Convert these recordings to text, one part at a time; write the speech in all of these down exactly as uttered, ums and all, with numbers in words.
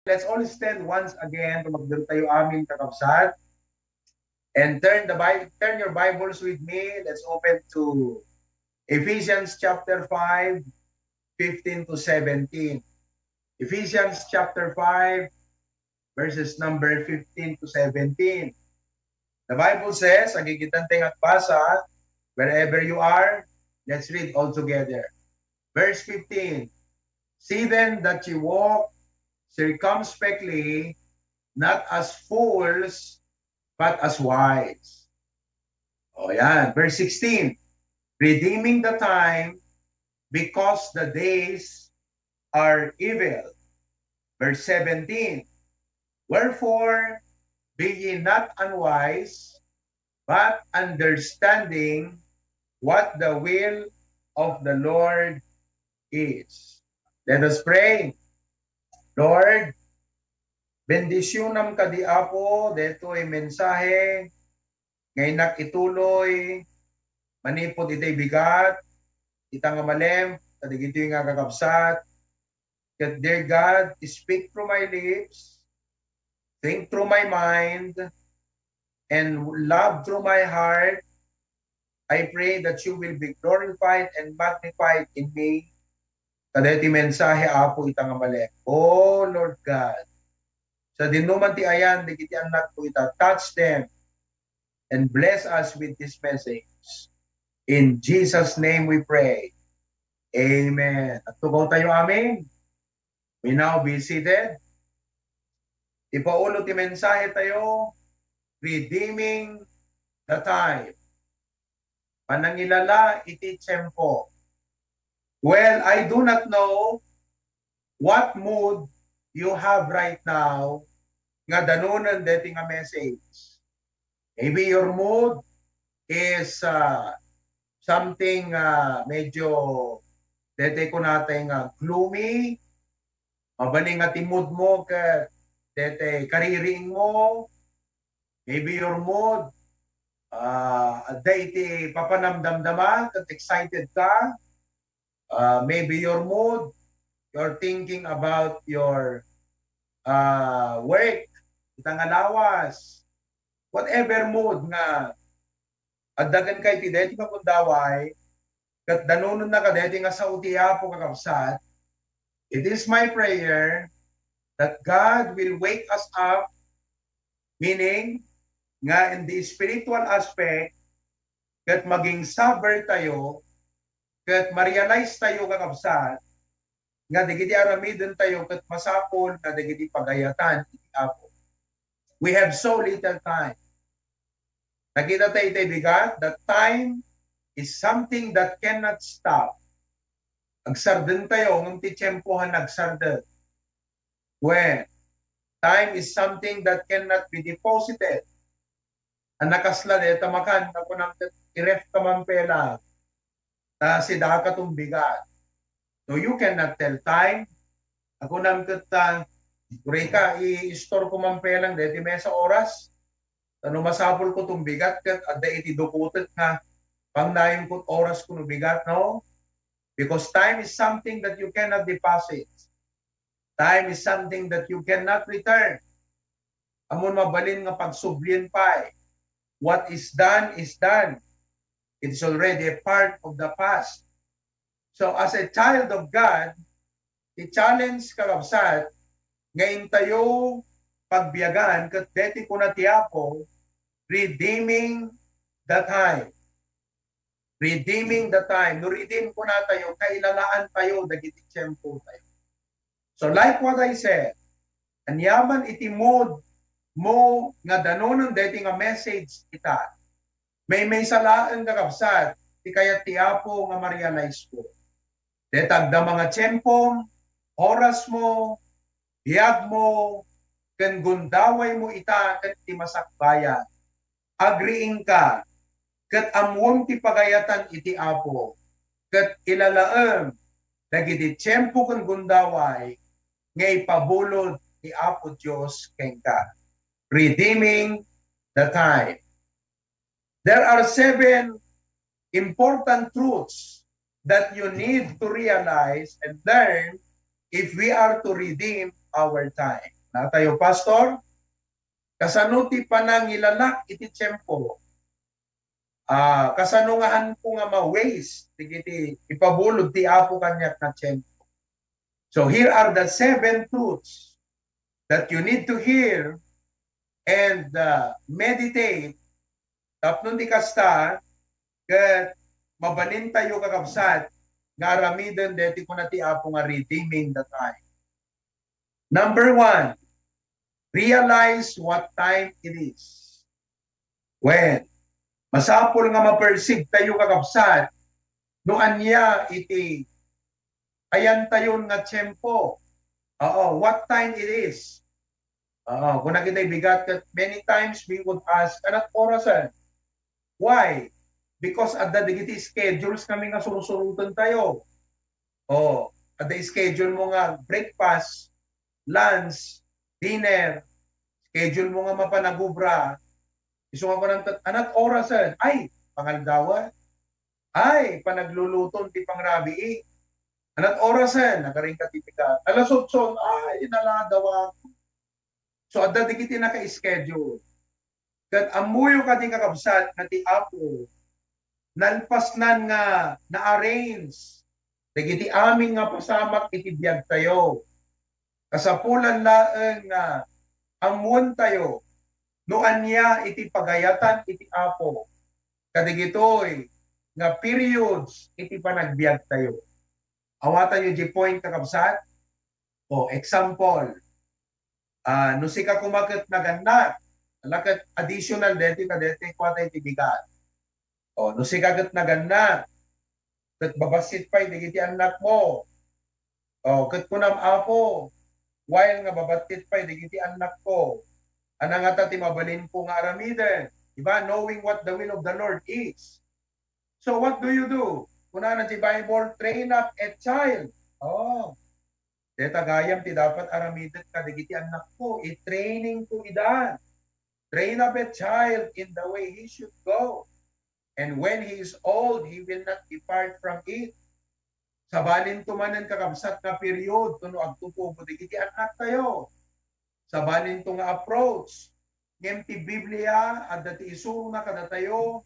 Let's all stand once again. Tumagder tayo amin, kakabsat. And turn the Bi-, turn your Bibles with me. Let's open to Ephesians chapter five, fifteen to seventeen. Ephesians chapter five, verses number fifteen to seventeen. The Bible says, agigitan tayo nga agbasa, wherever you are, let's read all together. Verse fifteen, "See then that you walk circumspectly, not as fools, but as wise." O yan. Verse sixteen, "Redeeming the time, because the days are evil." Verse seventeen, "Wherefore be ye not unwise, but understanding what the will of the Lord is." Let us pray. Lord, bendisyonam kadi, Apo, detoy mensahe nga innak ituloy manipud itay bigat, ita nga malem, kadigitoy nga kakabsat. Ket, dear God, speak through my lips, think through my mind, and love through my heart. I pray that you will be glorified and magnified in me. Kadagiti mensahe, Apo, ita nga malem. Oh, Lord God, sadinoman ti ayan dagiti annakmo ita, touch them and bless us with this message. In Jesus' name we pray. Amen. Agtugaw tayo, amen. We now be seated. Ti paulo ti mensahe tayo, redeeming the time. Panangilala iti tiempo. Well, I do not know what mood you have right now nga danunen deti nga message. Maybe your mood is, uh, something, uh, medyo dete kunatay nga gloomy, mabalin nga ti mood mo ket dete kaririing mo. Maybe your mood, uh, adda iti papanamdamdama ket excited ka. Uh, maybe your mood, you're thinking about your, uh, work, ita nga lawas, whatever mood nga adda kenka iti daytoy nga gundaway, ket danonennaka daytoy nga sao ti Apo, kakabsat, it is my prayer that God will wake us up, meaning nga in the spiritual aspect, ket maging sober tayo, ket ma-realize tayo, kakabsat, nga dagiti aramiden tayo ket masapul nga dagiti pagayatan iti Apo. We have so little time. Nakita tayo itay bigat that time is something that cannot stop. Agsarden tayo, ngem ti tiempo han agsarden. When time is something that cannot be deposited. Anakasla deta makan, nakunam ket i-ref ka man pela. Ta sida ka tumbigat. So you cannot tell time. Akunam ket, ah, kureka, i-store ko man pelang deti mesa oras. Ta no masapul ko tumbigat ket adda iti dukutek nga pangnayon kot oras ko no bigat, no? Because time is something that you cannot deposit. Time is something that you cannot return. Ammon mabalin nga pagsublien pay. What is done is done. It's already a part of the past. So as a child of God, ti challenge, kakabsat, nga intayo pagbiagan ket deti kuna ti Apo, redeeming the time. Redeeming the time. No redeem kunatayo, kailalaan tayo dagiti tiempo tayo. So like what I said, aniaman iti mood mo nga danunen deti nga message ita, maymaysa laeng, kakabsat, ti kayat ti Apo nga ma-realize ko. Deta adda nga tiempom, oras mo, biag mo, ken gundaway mo ita ken ti masakbayan. Agriingka, ket ammom ti pagayatan iti Apo, ket ilalaem dagiti tiempo ken gundaway nga ipabulod ni Apo Dios kenka. Redeeming the time. There are seven important truths that you need to realize and learn if we are to redeem our time. Natayo, Pastor? Kasano ti panangilalak iti tiempo? Ah, kasano nga hanko nga ma-waste dagiti ipabulod ti Apo kaniak nga tiempo? So here are the seven truths that you need to hear and, uh, meditate tapno di kasta ket mabalintayo, kakabsat, nga aramiden deti kuna ti Apo nga redeeming the time. Number one, realize what time it is. When masapul nga ma-perceive tayo, kakabsat, no ania iti ayantayon nga tiempo. Oo, what time it is. Oo, kuna kita bigat ket many times we would ask, "Anat orasen?" Why? Because adda dagiti schedules kami nga sursuroten tayo. Oh, adda schedule mo nga breakfast, lunch, dinner, schedule mo nga mapanagubra. Isu nga kunan, "Anat orasen?" Ay, pangaldawan. Ay, panagluluton ti pangrabii. "Anat orasen?" Nagaring ka ti pigat. "Alas otso." Ay, inaladaw ako. So, adda dagiti naka-schedule. Ket ammoyo kadi, kakabsat, nga ti Apo nalpasnan nga na-arrange dagiti amin nga pasamak iti biagtayo. Kasapulan laeng nga ammoentayo no ania iti pagayatan iti Apo kadagitoy nga periods iti panagbiagtayo. Awatanyo di point, kakabsat? O, example, ah, no sika koma ket nagannak, ala ket additional deti kadeti kuata iti bigat. O, no sika ket nagannak, ket babassit pay dagiti annakmo. O, ket kunam, "Apo, while nga babassit pay dagiti annakko, ania ngata ti mabalinko nga aramiden?" Diba? Knowing what the will of the Lord is. So what do you do? Kunana ti Bible, "Train up a child." Oh, deta gayam ti dapat aramiden kadagiti annakko, i-training ko ida. "Train up a child in the way he should go. And when he is old, he will not depart from it." Sabalinto manen, kakabsat, nga period, no agtutubo dagiti annaktayo. Sabalinto nga approach. Ngem ti Biblia, adda ti isurona kadatayo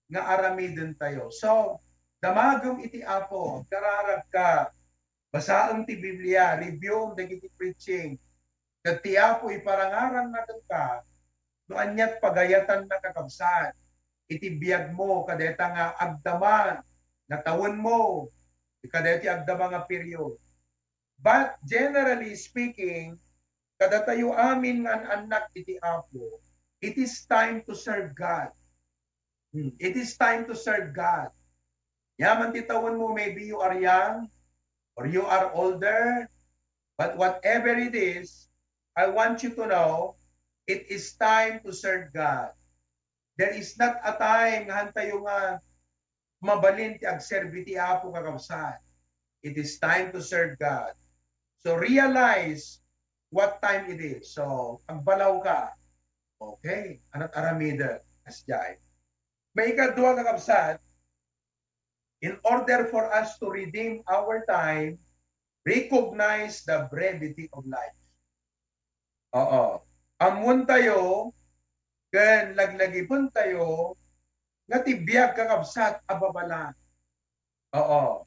nga aramidentayo. So, damagem iti Apo, agkararagka, basaem ti Biblia, reviewem dagiti preaching. Ket ti Apo iparangaranna kenka no aniat pagayatanna, kakabsat, iti biagmo kadeta nga agdama nga tawenmo, kadeti agdama nga period. But generally speaking, kadatayo amin nga an-annak iti Apo, it is time to serve God. Hmm, it is time to serve God. Yaman ti tawenmo, maybe you are young or you are older, but whatever it is, I want you to know, it is time to serve God. There is not a time nga hantayo nga mabalin ti agserbi ti Apo, kakabsat. It is time to serve God. So realize what time it is. So, agbalaw ka. Okay, anat aramidek, asdiay. Maikadua, kakabsat, in order for us to redeem our time, recognize the brevity of life. Oo. Ammoentayo ken laglagipentayo nga ti biag, kakabsat, a babala. Oo.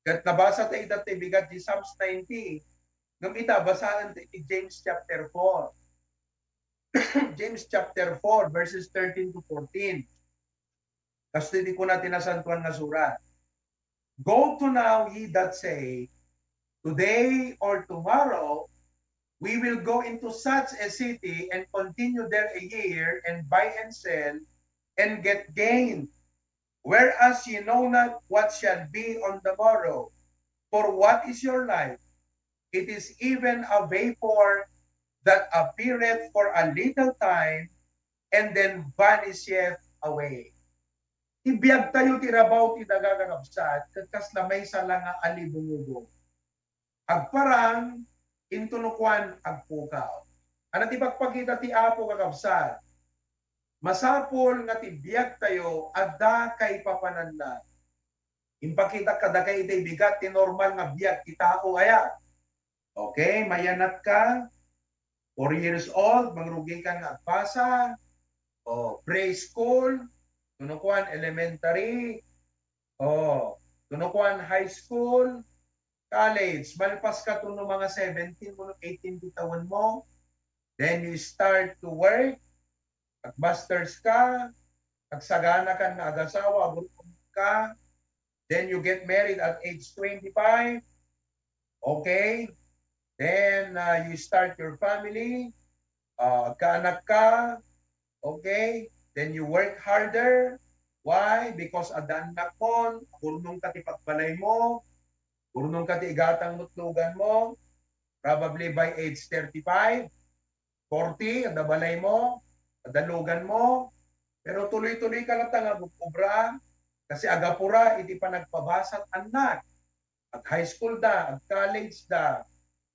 Ket nabasa ta ida ti bigat di Psalms ninety, ngem ita, basaen ti James chapter four. James chapter four, verses thirteen to fourteen. Kastoy ti kuna ti Nasantoan nga Surat, "Go to now, ye that say, 'Today or tomorrow, we will go into such a city and continue there a year and buy and sell and get gain. Whereas ye know not what shall be on the morrow. For what is your life? It is even a vapor that appeareth for a little time and then vanisheth away.'" Ti biagtayo ti rabaw ti daga, kakabsat, ket kasla maysa la nga alibungubong. Agparang, intono kuan, agpukaw. Ania ti ipakpakita ti Apo, kakabsat? Masapul nga ti biagtayo adda kaipapananna. Impakita kadakay iti bigat ti normal nga biag ti tao, aya? Okay, mayanatka, Four years old, mangrugi ka nga agbasa. O, preschool, tuno kuan, elementary. O, tuno kuan, high school, college. Malpas ka tuno mga seventeen wenno eighteen ti tawen mo. Then you start to work. Agmasters ka. Agsagana ka nga agasawa, agur-urong ka. Then you get married at age twenty-five. Okay? Then uh, you start your family. Uh, agkaanak ka. Okay? Then you work harder. Why? Because adda annak mo, agurnong ka ti pagbalay mo, agurnong ka ti igatang mo, itlogan mo. Probably by age thirty-five, forty, adda balay mo, adda lugan mo, pero tuloy-tuloy ka latta nga agub-obra, kasi agapura iti panagpabasat annak. Ag-high school da, ag-college da.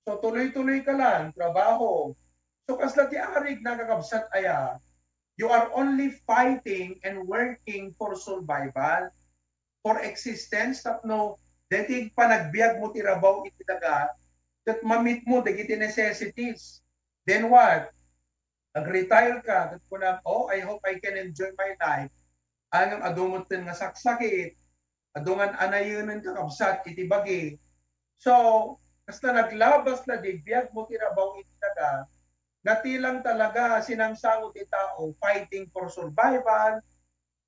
So, tuloy-tuloy ka lang, trabaho. So, kasla ti arig na, kakabsat, aya, you are only fighting and working for survival, for existence, tapno daytoy panagbiag mo ti rabaw iti daga, ket ma-meet mo dagiti necessities. Then what? Ag-retire ka, ket kunam, "Oh, I hope I can enjoy my life." Ngem adu metten nga saksakit, adu nga anayenen, kakabsat, iti bagi. So, kasla naglabas la di biag mo ti rabaw iti daga, natilang talaga sinangsango ti tao, fighting for survival,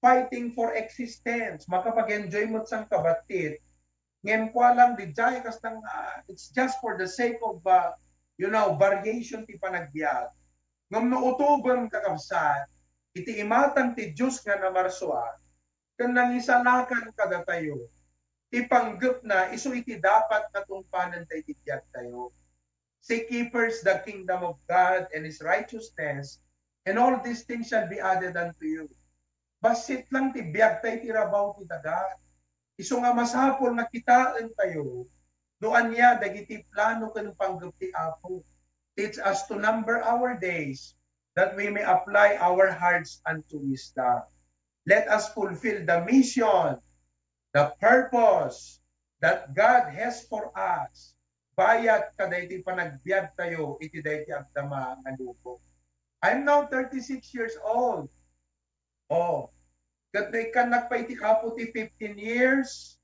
fighting for existence. Makapag-enjoy met sangkabattit. Ngem kua lang di jay, kas nang, ah, it's just for the sake of, ah, you know, variation ti panagbiag. Ngem no utoben, kakabsat, iti imatang ti Dios nga namarsua, ken nangisalakan kadatayo, ti panggepna isu iti dapat nga tungpanen daydi biagtayo. Seek ye first the kingdom of God and His righteousness, and all these things shall be added unto you. Bassit lang ti biagta iti rabaw ti daga. Isu nga masapul nga kitaentayo no ania dagiti plano ken panggep ti Apo. Teach us to number our days that we may apply our hearts unto wisdom. Let us fulfill the mission, the purpose that God has for us. Bayat kadaytoy panagbiagtayo iti daytoy agdama nga lubong. I'm now thirty-six years old. Oh, ket no ikkannak pay ti Apo ti fifteen years,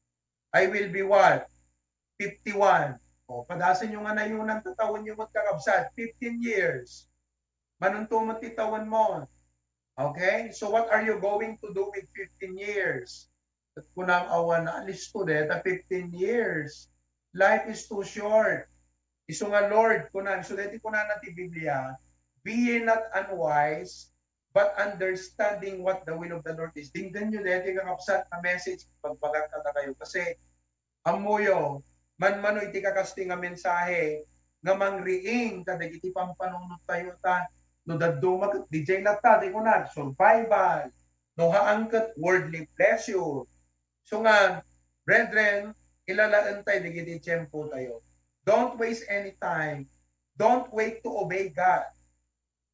I will be what? Fifty-one. Oh, padasenyo nga nayunan, tatawenyo met, kakabsat, fifteen years. Manunto met ti tawen mo. Okay? So what are you going to do with fifteen years? Ket kunam, awan, alisto deta fifteen years. Life is too short. Isu nga, Lord, kunam, isu deti kunana ti Biblia, "Be ye not unwise, but understanding what the will of the Lord is." Denggenyo deti, kakabsat, nga message, ibagbagak kadakayo. Kasi, ammoyo, manmano iti kakasti nga mensahe nga mangriing kadagiti pampanunottayo ta, no dadduma ket dijay latta, di kunak, survival. No haan ket worldly pleasure. So nga, brethren, ilalaentayo dagiti tiempotayo. Don't waste any time. Don't wait to obey God.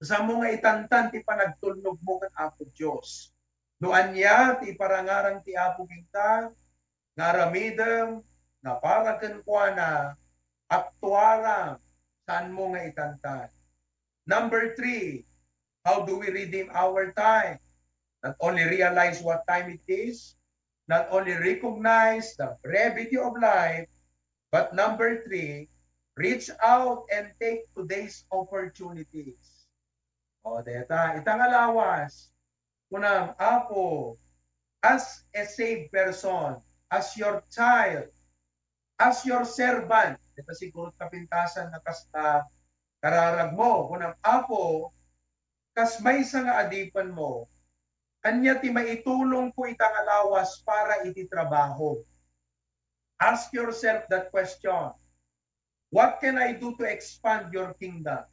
Saanmo nga itantan ti panagtulnog mo ken Apo Dios. No ania ti iparangarang ti Apo kenka, nga aramidem, nga para kenkuana, aktuaram, saanmo nga itantan. Number three, how do we redeem our time? Not only realize what time it is, not only recognize the brevity of life, but number three, reach out and take today's opportunities. O, deta, ita nga lawas, kunam, Apo, as a saved person, as your child, as your servant, ita siguro kapintasan na kasta kararag mo, kunam, Apo, kas maysa nga adipen mo, ania ti maitulong ko ita nga lawas para iti trabaho? Ask yourself that question. What can I do to expand your kingdom?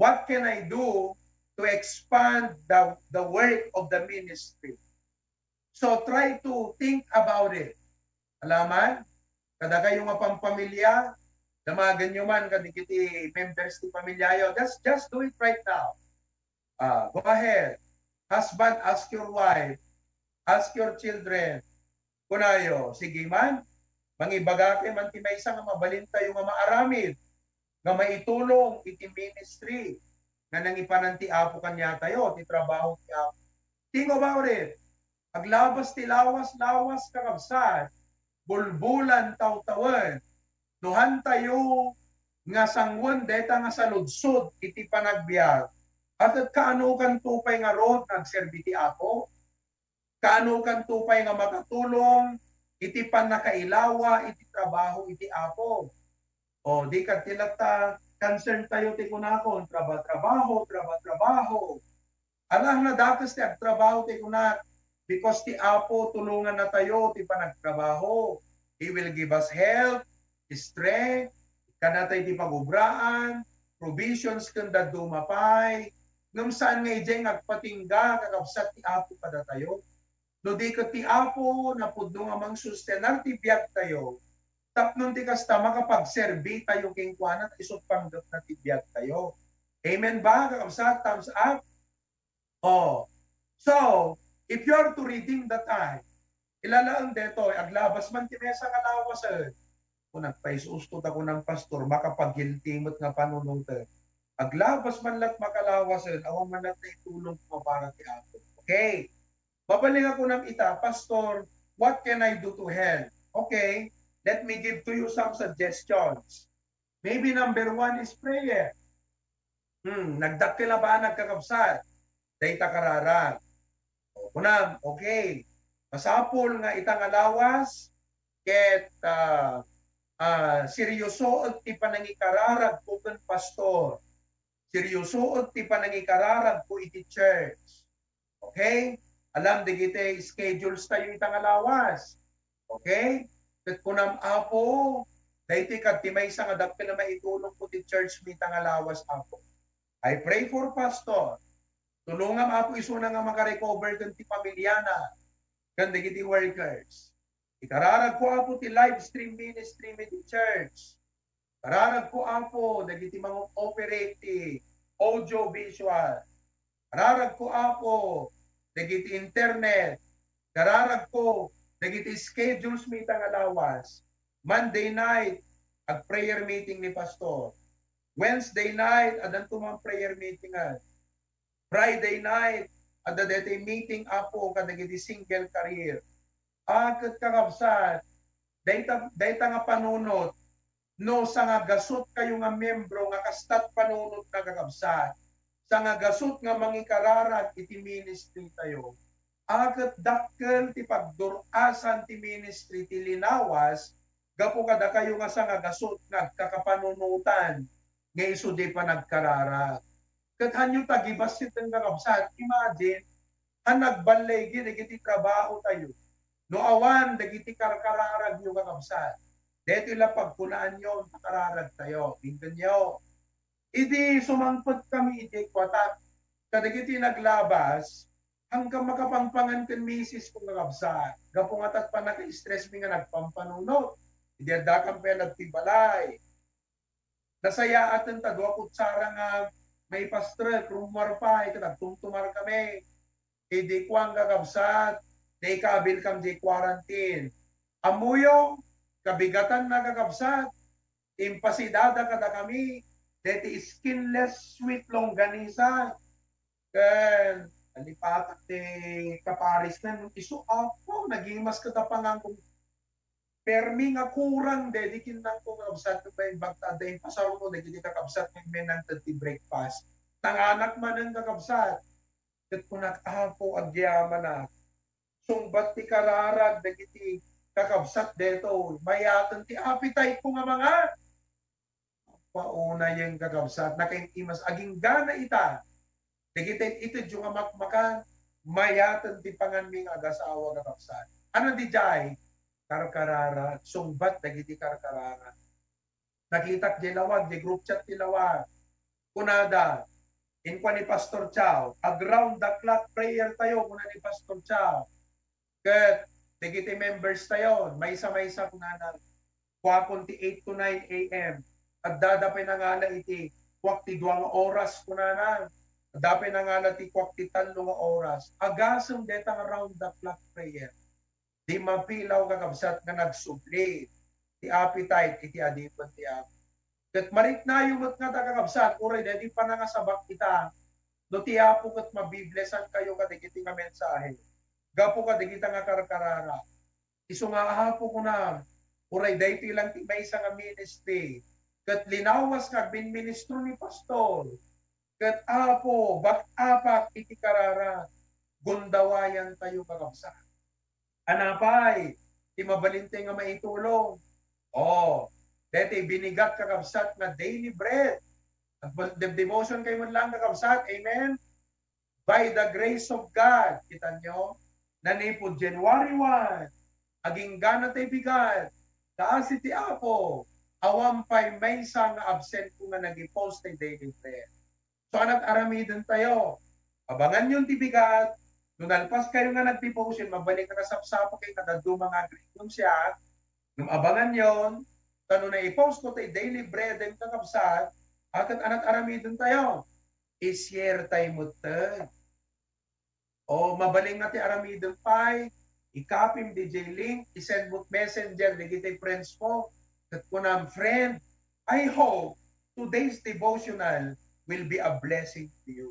What can I do to expand the, the work of the ministry? So try to think about it. Alaman, kadakayo nga pampamilya, damagenyo man kadagiti members ti pamilyayo. Just, just do it right now. Ah, go ahead. Husband, ask your wife, ask your children. Kunayo, sige man, mangibagakay man ti maysa nga mabalintayo nga maaramid. nga maitulong iti ministry nga nangipanan ti Apo kaniatayo, ti trabaho ti Apo. Think about it. Aglabas ti lawas-lawas, kakabsat, bulbulan, tawtawen. No hantayo nga sanguen deta nga saludsod iti panagbiag, a ket kaanokanto pay ngarud nga agserbi ti Apo? Kaanokanto pay nga makatulong iti pannakailawa iti trabaho iti Apo? O, di kadi latta, concern tayo ti kunakon, traba-, trabaho, traba-, trabaho. Ala, nadakes ti agtrabaho ti kunak, because ti Apo tulongannatayo ti panagtrabaho. He will give us health, strength, kannatay ti pagubraan, provisions ken dadduma pay. Ngem saan nga idiay nga agpatingga, kakabsat, ti Apo kadatayo? No di ket ti Apo napudno nga mangsustenar ti biagtayo, tapno ti kasta makapagserbi tayo kenkuana, ta isu panggepna ti biagtayo. Amen ba, kakabsat? Thumbs up? Oh. So, if you are to redeem the time, ilalaeng detoy, aglabas man ti maysa nga lawasen. Kung nagpaisusto ta kunang pastor, makapag-guilty met nga panunoten. Aglabas man lat makalawasen, awan man lat naitulong para ti Apo. Okay. Mabalin nga kunam ita, "Pastor, what can I do to help?" Okay, let me give to you some suggestions. Maybe number one is prayer. Hmm, nagdakkel a banag, kakabsat, dayta kararag. O, kunam, okay. Masapul nga ita nga lawas, ket, ah, ah, seryosoek ti panangikararagko ken pastor. Seryosoek ti panangikararagko iti church. Okay? Alam, dagiti schedules tayo ita nga lawas. Okay? Ket kunam, "Apo, daytoy kadi ti maysa nga dakkel a maitulongko ti church mi ita nga lawas, Apo." I pray for pastor. Tulongam, Apo, isuna nga makarecover ken ti pamilyana, ken dagiti workers. Ikararagko, Apo, ti live stream ministry mi ti church. Kararagko, Apo, dagiti mangoperate ti audio visual. Kararagko, Apo, dagiti internet. Kararagko dagiti schedules mi ita nga lawas. Monday night, ag-prayer meeting ni Pastor. Wednesday night, addanto man prayer meeting, ah. Friday night, adda daytoy meeting, Apo, kadagiti single career. Ah, ket kakabsat, dayta, dayta nga panunot, no sangagasut kayo nga miembro nga kastat panunot na, kakabsat, sangagasut nga mangikararag iti ministry tayo, ah, ket dakkel ti pagdur-asan ti ministry ti linawas gapu kadakayo nga sangagasut nga agkakapanunotan nga isu di panagkararag. Ket hanyo ta gibassiten, kakabsat, imagine, han nagballigi dagiti trabaho tayo. No awan dagiti karkararagyo, kakabsat, daytoy la pagkunaanyo, kararag tayo. Inggannyo. Idi sumangpet kami iti kuatak kadagiti naglabas, hanggang makapangpangan ken misis ko, kakabsat. Gapu nga tat pannaka-stress mi nga nagpampanunot. Idi addakam pay latta ti balay. Nasayaaten ta dua kutsara nga maipastrek, rummuar pay, ket agtumtumar kami. Idi kuan, kakabsat, naikabil kam di quarantine. Ammoyo, kabigatanna, kakabsat, impasidada kadakami deti skinless sweet longganisa. Ken nalipatak ti kaparisnan, isu, Apo, nagimas ket a pangangko. Permi nga kurang deti kinnanko, kakabsat, ket naimbag ta adda impasaruno dagiti kakabsat nga immenangted ti breakfast. Nanganak manen, kakabsat. Ket kunak, Apo, agyamanak. Sungbat ti kararag dagiti kakabsat detoy. Mayaten ti appetite ko nga mangan. Paunay, kakabsat, nakaim-imas, aginggana ita. Dagiti itedyo nga makmakan, mayaten ti panganmi nga agasawa, kakabsat. Ano di jay? Karkararag, sungbat dagiti karkararag. Nakitak jay lawag, jay group chat ti lawag. Kunada, inkuan ni Pastor Chow, "Ag-round the clock prayer tayo," kuna ni Pastor Chow. Ket dagiti members tayo, maysa-maysa, kunana, kuakon ti eight to nine A M. Addada pay nangala iti kuak ti dua nga oras, kunana. Adda pay nangala ti kuak ti tallo nga oras. Agasem deta nga round the clock prayer. Di mapilaw, kakabsat, nga nagsubli ti appetite iti adipen ti Apo. Ket mariknayo met ngata, kakabsat, uray daydi panangasabak ita, no ti Apo ket mabiblesankayo kadagiti nga mensahe gapu kadagita nga karkararag. Isu nga, Apo, kunam, uray daytoy lang ti maysa nga ministry ket linawas nga agminministro ni pastor, ket, Apo, bak-apak iti kararag, gundawayantayo, kakabsat. Anapay ti mabalintayo nga maitulong? Oh, daytoy binigat, kakabsat, nga daily bread. At devotion kayo man lang, kakabsat. Amen? By the grace of God, kita nyo, nanipod January one, agingga na tay bigat, kaasi ti Apo, awan pay maysa nga absent ko nga nag-i-post tay daily bread. So, anat aramiden tayo. Abangan yon ti bigat. No nalpas kayo nga nag-devotion, mabalik nga nasapsapa kayo, nagadu mga agreements siya. Ngem abangan yon, ta no naipost ko tay daily bread, kakabsat, akat anat aramiden tayo. I-share tayo met. O, mabalin nga ti aramidem pay, ikapim D J link, isend mo messenger dagiti friends mo, ket kunam, "Friend, I hope today's devotional will be a blessing to you."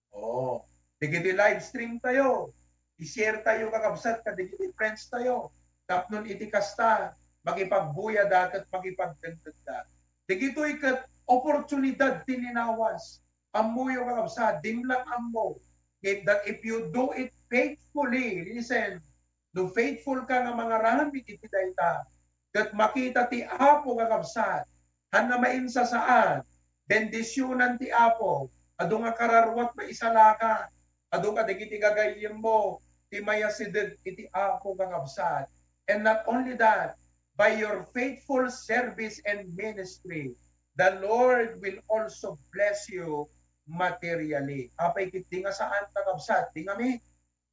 Oh, dagiti live stream tayo, i-share tayo, kakabsat, kadagiti friends tayo, tapno iti kasta, makipagbuyada ket makipagdengdengda. Dagitoy ket oportunidad ti linawas. Ammoyo, kakabsat, dimlang ammo. If that, if you do it faithfully, listen, no faithful ka nga mangaramid iti dayta, ket makita ti Apo, kakabsat, hanna mainsasaad, bendisionan ti Apo, adu nga kararuat maisalaka, adu kadagiti gagayyemmo, ti mayasideg iti Apo, kakabsat. And not only that, by your faithful service and ministry, the Lord will also bless you materially. Apay ket di nga saan, kakabsat, di nga mi.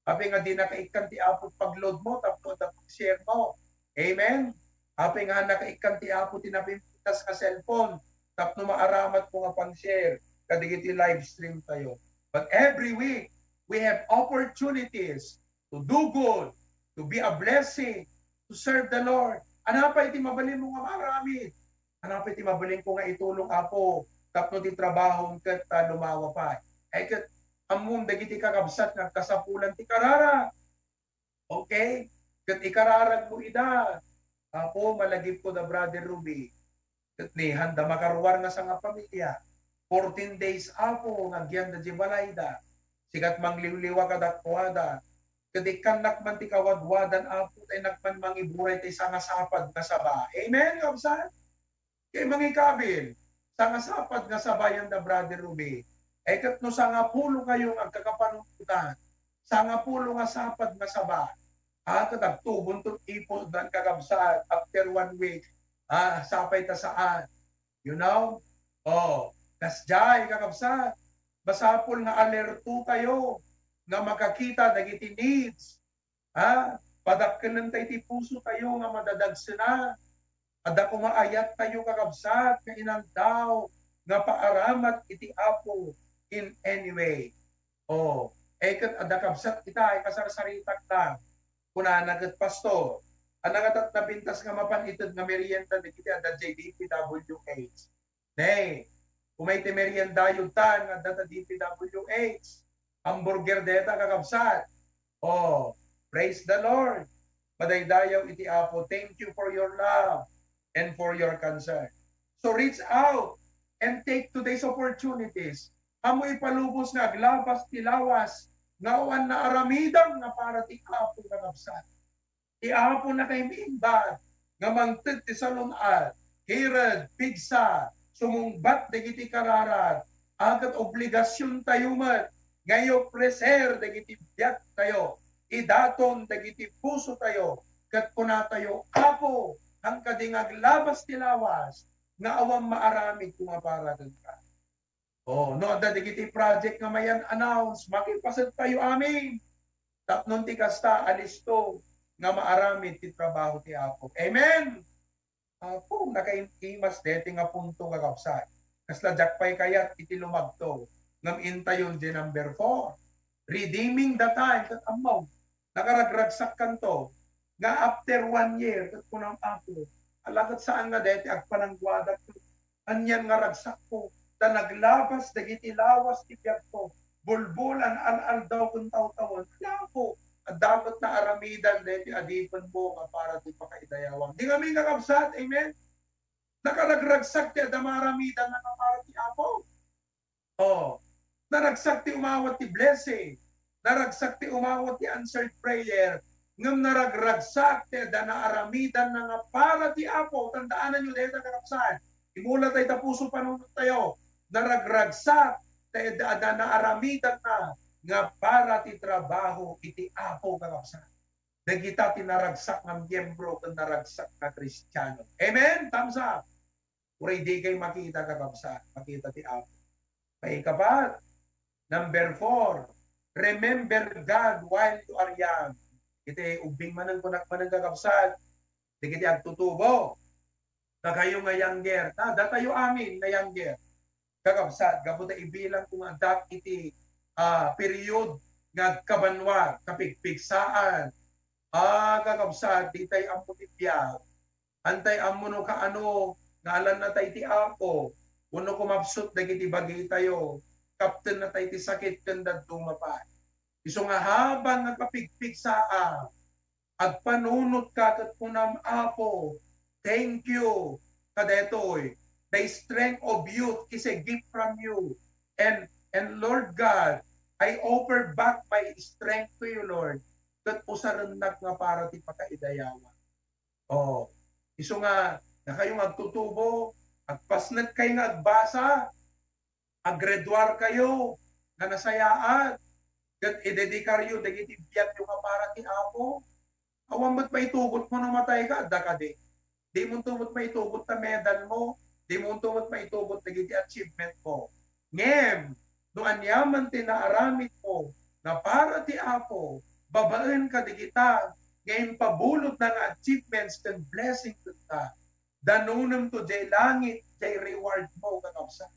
Apay nga di nakaikkan ti Apo pagload mo, tapno adda pag-share mo. Amen? Apay nga nakaikkan ti Apo ti napintas nga cellphone, tapno maaramat mo nga pang-share kadagiti live stream tayo. But every week, we have opportunities to do good, to be a blessing, to serve the Lord. Anapay ti mabalin mo nga maaramid? Anapay ti mabalin ko nga itulong, Apo, tapno ti trabahom ket, ah, lumawa pay? Ay, ket ammom dagiti kakabsat nga agkasapulan ti kararag. Okay? Ket ikararag mo ida, Apo, malagipko da Brother Ruby. Ket ni handa makaruar nga sangapamilia. Fourteen days, Apo, nga agyanda di balayda. Sikat mangliwliwa kadakuada. Ket ikkannak man ti kawadwadan, Apo, ta innak man mangiburay ti sangasapad nga saba. Amen, kabsat? Kay mangikabil, sangasapad nga saba yan da Brother Ruby. Eh, ket no sangapulo kayo nga agkakapanunotan, sangapulo nga sapad nga saba, ah, ket agtubonton ipusdan, kakabsat, after one week, ah, sapay ta saan. You know? Oh, kasdiay, kakabsat, masapul nga alerto tayo nga makakita dagiti needs. Ha? Padakkelentayo ti puso tayo nga madadagsena. Adda koma ayat tayo, kakabsat, nga inaldaw nga paaramat iti Apo in any way. Oh, eh, ket adda kabsat ita, ay kasarsaritak lang. Kunana ket, "Pastor, ania ngata ti napintas nga mapan ited nga merienda dagiti adda D P W H?" Ne, umay ti meriendayo tan nga adda ta D P W H. Hamburger deta, kakabsat. Oh, praise the Lord. Madaydayaw iti Apo. Thank you for your love and for your concern. So reach out and take today's opportunities. Ammo ipalubos nga aglabas ti lawas nga awan naaramidam nga para ti Apo, kakabsat. Ti Apo nakaimbag nga mangted ti salun-at, kired, pigsa, sumungbat dagiti kararag, a ket obligasiontayo met nga i-ofrecer dagiti biagtayo, idaton dagiti pusotayo, ket kunatayo, "Apo, haan kadi nga aglabas ti lawas nga awan maaramidko nga para kenka." Oh, no adda dagiti project nga mayan announce, makipaset tayo amin. Tapno ti kasta, alisto nga maaramid ti trabaho ti Apo. Amen! Apo, nakaim-imas deti nga punto, kakabsat. Kasla diak pay kayat iti lumagto. Ngem intayon di number four. Redeeming the time. Ket ammo, nakaragragsakkanto nga after one year, ket kunam, "Apo, ala ket saan nga deti agpanangguadak." Anian nga ragsakko, ta naglabas dagiti lawas ti biagko. Bulbul-an al-aldaw ken tawtawen. Ala, Apo, adda met naaramidan daytoy adipenmo nga para ti pakaidayawam. Di kami nga kabsat, amen? Nakaragragsak ti adda maaramidan nga para ti Apo. Oh, naragsak ti umawat ti blessing. Naragsak ti umawat ti answered prayer. Ngem naragragsak ti adda naaramidan nga para ti Apo. Tandaananyo dayta, kakabsat. Imula tayo ta puso panunot tayo. Naragragsak ti adda, adda naaramidan nga para ti trabaho iti Apo, kakabsat. Dagita ti naragsak nga miyembro ken naragsak nga Kristiano. Amen? Thumbs up. Uray di kay makita, kakabsat, makita ti Apo. Maikapat, number four, remember God while you are young. Iti ubbing manen, kunak manen, kakabsat, dagiti agtutubo. Dakayo nga younger, ta datayo amin nga younger. Kakabsat, gapu ta ibilang ko nga addak iti, ah, period nga agkabanua, kapigpigsaan. Ah, kakabsat, di tay ammo ti biag. Antay ammo no kaano nga alanna tay ti Apo, wenno kumapsut dagiti bagitayo, kaptenna tay ti sakit ken dadduma pay. Isu nga habang nga kapigpigsaam, agpanunotka ket kunam, "Apo, thank you kadaytoy, the strength of youth is a gift from you. And, and Lord God, I offer back my strength to you, Lord, ket usarennak nga para ti pakaidayawam." Oh, isu nga, dakayo nga agtutubo, agpasnek kay nga agbasa, aggraduar kayo nga nasayaat, ket idedikaryo dagiti biagyo nga para ti Apo. Awan met maitugot mo no matay ka, adda kadi. Di mo met maitugot ta medal mo, di mo met maitugot dagiti achievement mo. Ngem, no aniaman ti naaramidmo nga para ti Apo, babaen kadagita nga impabulodna nga achievements ken blessing kenka, danunem to jay langit, jay reward mo, kakabsat.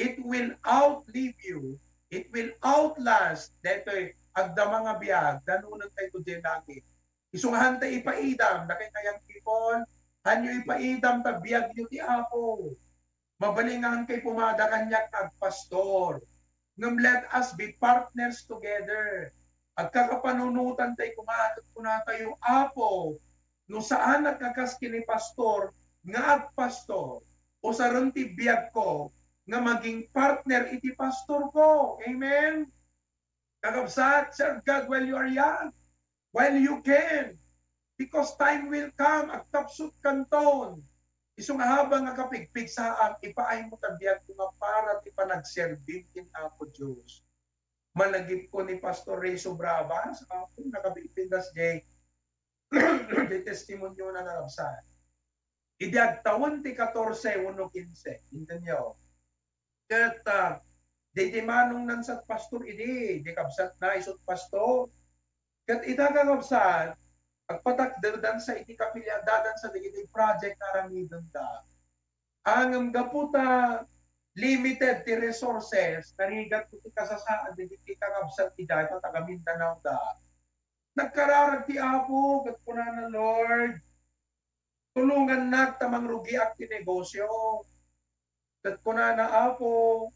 It will outlive you, it will outlast daytoy agdama nga biag, danunem tayo to jay langit. Isu nga hanta ipaidam, dakay nga young people, hanyo ipaidam ta biagyo ti Apo. Mabalin nga kay pumada kaniak nga agpastor. Ngem let us be partners together. Agkakapanunotan tay koma ket kunatayo, "Apo, no saanak nga kas ken ni pastor nga agpastor, usaren ti biagko nga maging partner iti pastorko." Amen? Kakabsat, serve God while you are young, while you can. Because time will come, agtapsut kanton. Isu nga habang nga kapigpigsaam, ipaaymo ta biagko nga para ti panagserbim ken Apo Dios. Malagipko ni Pastor Ray Sobrabas, Apo, nakabigpintas jay, jay testimonio na, kakabsat. Idi agtawen ti katorse wenno kinse, intenyo. Ket, ah, daydi manong nansat pastor idi, di kabsatna isut' pastor. Ket ita, kakabsat, agpatakderdansa iti kapilian, dadansa dagiti project nga aramidenda. Ngem gapu ta limited ti resources, narigat ti kasasaad dagiti kakabsat ida, ita taga Mindanao da. Nagkararag ti Apo, ket kunana, "Lord, tulongannak ta mangrugiak ti negosio." Ket kunana, "Apo,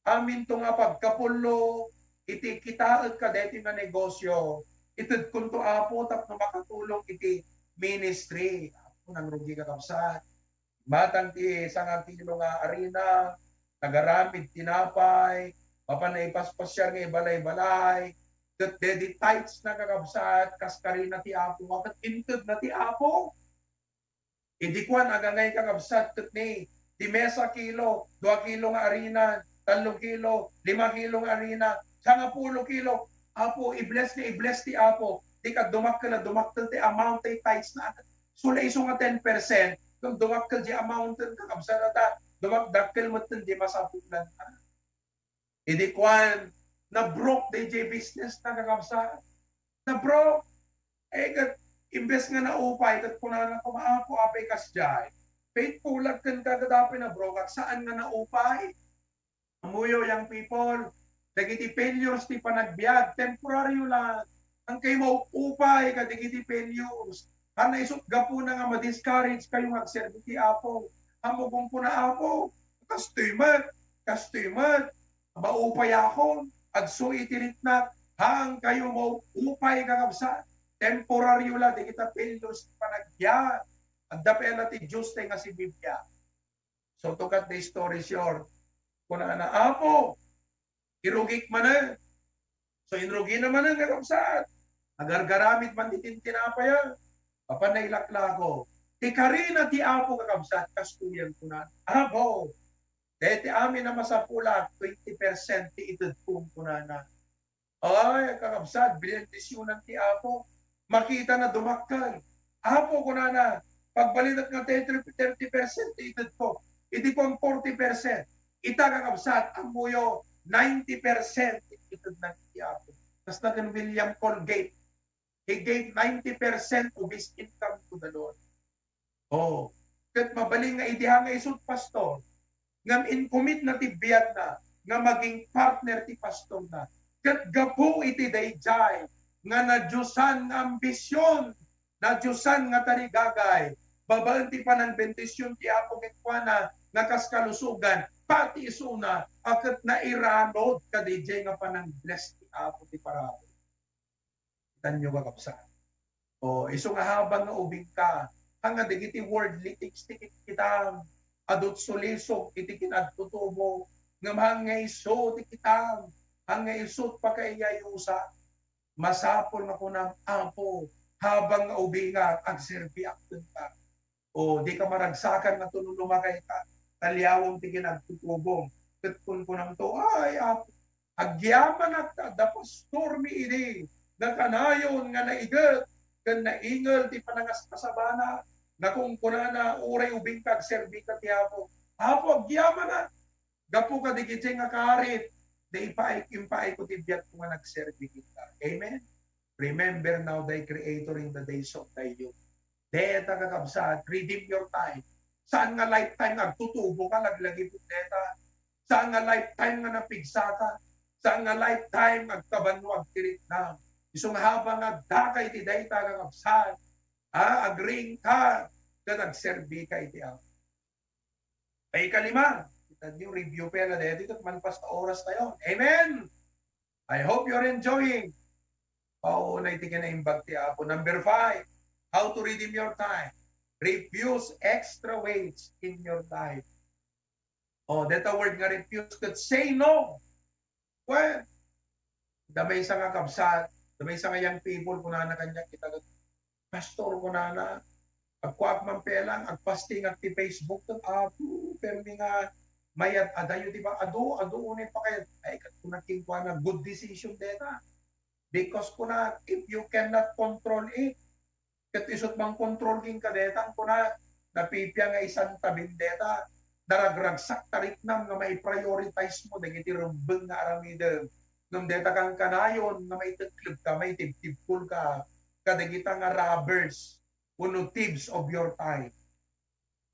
aminto nga pagkapullo iti kitaek kadaytoy nga negosio, itedkonto, Apo, tapno makatulong iti ministry." Apo, nangrugi, kakabsat. Matang ti sangakilo nga arina, nagaramid tinapay, mapan naipaspasiar nga ibalay-balay, ket daydi tithes na, kakabsat, kas karina ti Apo, ket inted na ti Apo. Idi kuan, agangay, kakabsat, ket ni, di mesa kilo, dua kilo nga arina, tallo kilo, lima kilo nga arina, sangapulo kilo. Apo, i-bless nga i-bless ti Apo. Di ka dumakkel a dumakkel ti amount ti tithes na. Sula isu nga ten percent, ngem dumakkel di amount, kakabsat, ta dumakdakkel met di masapulan. Idi kuan, na-broke dayjay business na, kakabsat. Na-broke. Eh, ket, imbes nga naupay, ket kunana koma, "Apo, apay kasdiay? Faithful ak kenka ket apay na-broke ak?" Saan nga naupay? Ammoyo, young people, dagiti failures ti panagbiag, temporaryo lang. Ang kayo maupupay kadagiti failures. Haan isut' gapuna nga ma-discourage kayo nga agserbi ti Apo. Ammok kunkuna, Apo, kastoy met, kastoy met, maupayakon, agsu iti riknak, haan kayo maupay, kakabsat. Temporaryo la, dagita failures ti panagbiag. Adda pay la ti Dios tay nga si Biblia. So, to cut the story short, kunana, Apo, irugik manen. So, inrugina manen, kakabsat. Agargaramid man iti tinapay, a. Apan nailaklako. Ti karina ti Apo, kakabsat, kastoyen kunana, Apo, dayta amin a masapulak, twenty percent ti itedko, kunana. Ay, kakabsat, binendisionan ti Apo. Makita na dumakkel. Apo, kunana, pagbalinak nga thirty, thirty percent ti itedko. Iti kuan forty percent. Ita, kakabsat, ammoyo, ninety percent ti itedna ti Apo. Kasta ken William Colgate, he gave ninety percent of his income to the Lord. Oh, ket mabalin nga idi nga isut pastor, ngem in-commit na ti biagna nga maging partner ti pastorna. Ket gapu iti daydiay nga nadiosan nga ambision, nadiosan nga tarigagay, babaen ti panangbendision ti Apo kenkuana nga kas kalusogan, pati isuna a ket nairanod kadaydiay nga panang-bless ti Apo ti parabur. Tanyo, kakabsat. O, isu nga habang nga ubingka, haan nga dagiti worldly things ti kitkitaem, adut sulisog iti kinagtutubo, ngem haan nga isu ti kitaem, haan nga isu ti pakaiyayusa. Masapul nga kunam, Apo, habang nga ubingak, agserbiak kenka. O, dika maragsakan nga tululumagayka, ta liawem ti kinagtutubom. Ket kunkunamto, Ay, Apo, agyamanak ta adda pastormi idi nga kanayon nga naiget ken naingel ti panangaskasabana. Nakunkunana, uray ubingka, agserbika ti Apo. Apo, agyamanak. Gapu kadagiti nga karit, da ipaay, impaayko ti biagko nga nagserbi kenka. Amen? Remember now thy Creator in the days of thy youth. Deta, kakabsat, redeem your time. Saan nga lifetime nga agtutubo ka, laglagipon deta? Saan nga lifetime nga napigsa ka? Saan nga lifetime nga agkabanno, agtiritna? Isu nga habang agdaka iti dayta, kakabsat, a, agring ka, ken agserbi ka iti Apo. Ay, ikalima, kita niyo, review pa yan, dito, ito, malpas na oras tayo. Amen! I hope you're enjoying. Pauna iti kinaimbag ti Apo. Number five, how to redeem your time. Refuse extra weights in your life. Oh, that a word nga refuse, could say no. Well, da maysa nga kabsat, da maysa nga young people, kunana kaniak ita, Pastor, kunana, agkuak man pelang, agpasting ak ti Facebook, ket Apo, permi nga mayad-adayo ti ba, adu, adu unay pakayad. Ay, ket kuna kenkuana, good decision deta. Because kuna, if you cannot control it, ket isut mangkontrol kenka deta, kuna, napipian nga isantabi deta, naragragsak ta riknam nga mai-prioritize mo dagiti rumbeng nga aramidem. Ngem deta kankanayon nga maiteklebka, maitibtibkolka kadagita nga robbers wenno thieves of your time.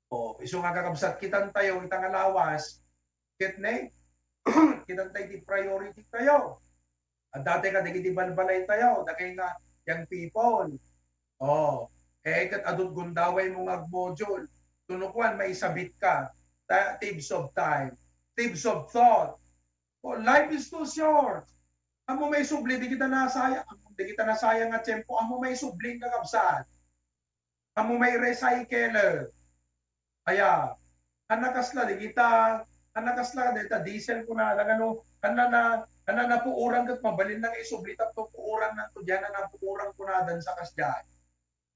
O, isu nga, kakabsat, kitantayo ita nga lawas, ket ne, kitantayo ti priority tayo. Adda tay kadagiti balbalaytayo, dakay nga young people. Oh, eh, ket adut gundawaymo nga agmodule. Tunukuan, maisabitka. Ta-, thieves of time, thieves of thought. Oh, life is too short. Ammo maisubli, dagita nasayang, ammo dagita nasayang nga tiempo, ammo maisubli, kakabsat. Ammo mai-recycle. Aya, haan a kasla dagita, haan a kasla dagita diesel kunada, ngano, haan a na, haan a napuoran ket mabalin na nga isubli tapno puoran na to diay a napuoran kunadan sa kasdiay.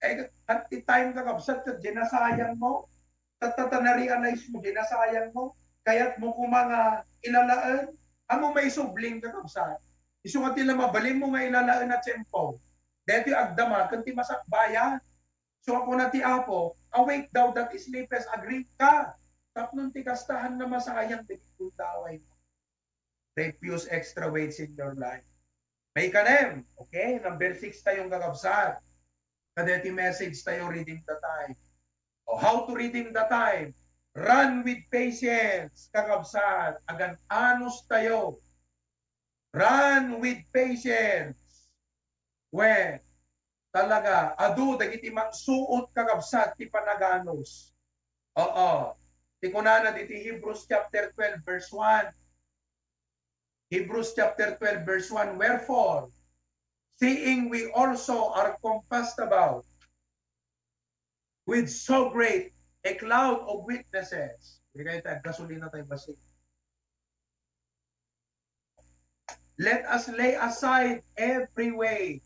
Eh, at the time, kakabsat, ket diay nasayang mo. Tatta, ta na-realize mo, diay nasayang mo. Kayat mo koma nga ilalaen, ammo maisubli, kakabsat. Isu nga ti la mabalin mo nga ilalaen a tiempo. Daytoy agdama ken ti masakbayan. So, kuna ti Apo, "Awake thou that sleepest," agringka. Tapno ti kasta, haan a masayang dagiti gundaway mo. Refuse extra weights in your life. Maikanem, okay? Number six tayo, kakabsat. Kadeti message tayo, redeem the time. O, how to redeem the time? Run with patience, kakabsat. Agan-anos tayo. Run with patience. Wen, talaga, adu dagiti mangsuot, kakabsat, ti panaganos. Oo. Ti kunana diti Hebrews chapter twelve, verse one. Hebrews chapter twelve, verse one, "Wherefore, seeing we also are compassed about with so great a cloud of witnesses." Di kayo tayo, gasolina tayo, basi. "Let us lay aside every weight